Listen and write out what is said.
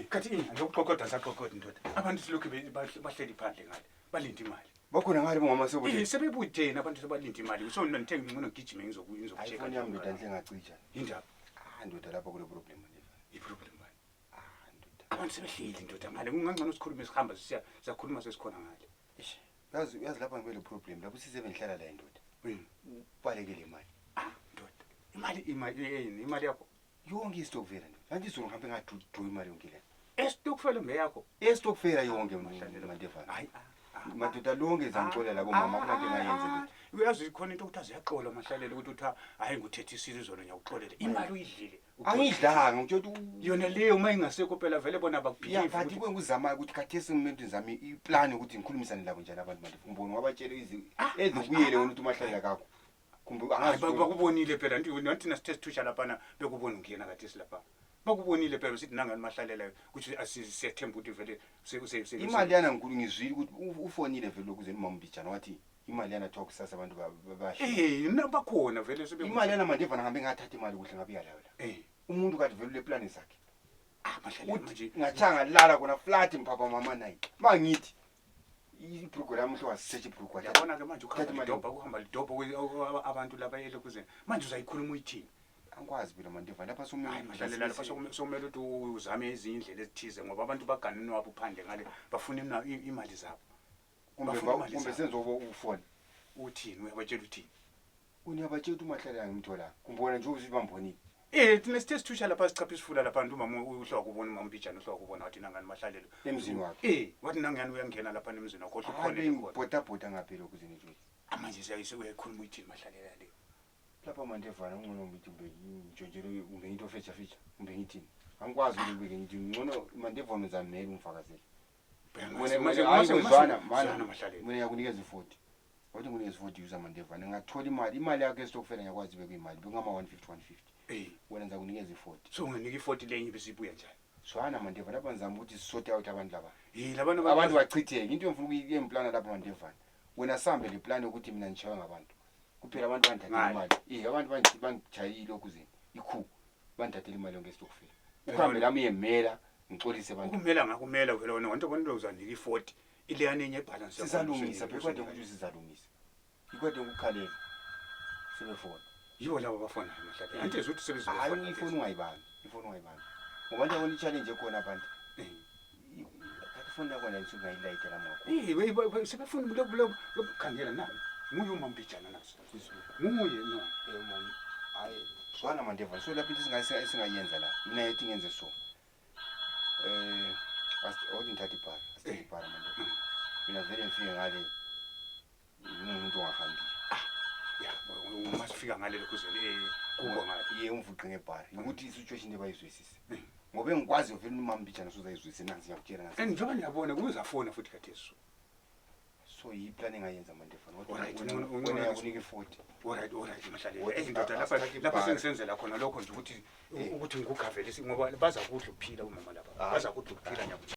kathi ngokuqoqoda saqoqoda indoda abantu silokhu bahleli phandle ngale balinda imali bakhona ngale ngoma sobuthi sebebutheni abantu sebalinda imali so nonithenga ngcono gijima ngizokucheka iPhone yami ndoda enhle ngacija indaba ndoda lapha kule problem iproblem bani ndoda abantu sebehleli indoda ngale kungangcono sikhulume sihamba siyakhuluma sesikhona ngale yazi lapha ngibele problem lapho sisebenhlala la indoda ubalekele imali ndoda imali yakho yonke istokfela ndoda kanti izolo ngihambe ngadro imali yonke le estokfela ngeyakho estokfela yonke mandevana hayi madoda lonke zamxolela labo mama kunade ngayenze ndoda uyazi khona into ukuthi aziyaxola mahlalele ukuthi uthi hayi nguthethe isizwe izolo ngiyakuxolela imali uyidlile angidlanga ngitshela yona leyo uma ingasekho phela vele bona bakuphile futhi kwenguzama ukuthi khathesi umuntu zami iplan ukuthi ngikhulumisane labo njalo abantu manje ngibona ngabatshela ezokuyele wona ukuthi umahlalela kakho kumbe angazi bakubonile phela nathi nasithethusha lapha bekubona ungena khathesi lapha bakubonile phela sithi nangani mahlalela ukuthi asiyethemba ukuthi vele imali yana nkulu ngizwile ukuthi ufonile vele ukuze uMambijana wathi imali yana talk kusasa abantu bahle bakhona vele imali yana manje vana ngambe ngathatha imali kuhle ngabiya la umuntu kade vele le plan zakhe mahlalela manje ngathanga lala kona flat mpapa mama nayi mangithi iprogram lo wasisearch iprogram yabona ke manje ukuhamba lidobha abantu laba yele kuze manje uzayikhuluma uyithini angikwazi phela mandeva lapha mahlalela lapha sokumele ukuthi uzame izindlela ezithize ngoba abantu baganini wabo phandle ngale bafuna imali zabo kumbe senzobo ufone uthini uyabatshela uthini uyabatshela ukuthi umahlalela ngimthola kumbona nje ukuthi bambonile thina sithethusha lapha sichapha isifula lapha umama uhloka kubona uMambijana uhloka kubona wathi nangani mahlalelo emzini wakhe wathi nangani uyangena lapha emzini wakho khohle bhota ngaphela ukuze nje manje uyayikhuluma uyithini mahlalela le lapha mandevana ngcono ngithi njengelo umbe into feature umbe ngithini angikwazi ukubike ngithi ngcono mandevana zamela umfakazeli ngizwana mahlalelo mina yakunikeza i40 wathi ngunikeza i40 user mandevana ngathola imali yakhe esitokufela ngiyakwazi beke imali bekungama 150 wena ngiza kunikeza i40 so nginika i40 lenye bese ibuya njani zwana mandevana lapha ngizama ukuthi sisort out abantu laba abantu bachitheke into emfuna ukuyemplana lapha mandevana wena sambe le plan ukuthi mina ngichaywa ngabantu kuphela abantu bandathatha imali abantu bangijayile okuzeni ikhu bandathatha imali yonke esitokufela uhambe lami yemela ngixolise abantu ukumela ngakumela phela wona wonke abantu uzanika i40 ile yanenye ebalance sizalungisa phela kodwa ukuthi sizalungisa ikwade ukukhalela sebefona yiwo labo bafona mahlalela anti ezothi sebezofona hayi ifoni ungayibani ngoba nje wona i-challenge ekhona abantu ifoni yakho la nisukayilayita la makho sebefuna ukukhangela nami nguye uMambijana naso nguye no mama hayi zwana mandeva so lapho into esingayenza la mina yethi ngenze so ngithatha ibhara asithatha ibhara mandeva mina vele ngifike ngale umuntu ongahambi masifika ngale lokho kubo ngale umvuqe ngebhara ukuthi isituation ebayizwisise ngoba engikwazi vele uMambijana sozayizwisisa nansi ngiyakutshela ngase njengoba ngiyabona kuzafona futhi khathesi so yiplan engayenza mandevana wona yakunika i40 alright mahlalela indoda lapha sengisenzela khona lokho nje ukuthi ngikukhavele ngoba baza kudla ukuphila umama lapha baza kudla ukuphila nyakuthi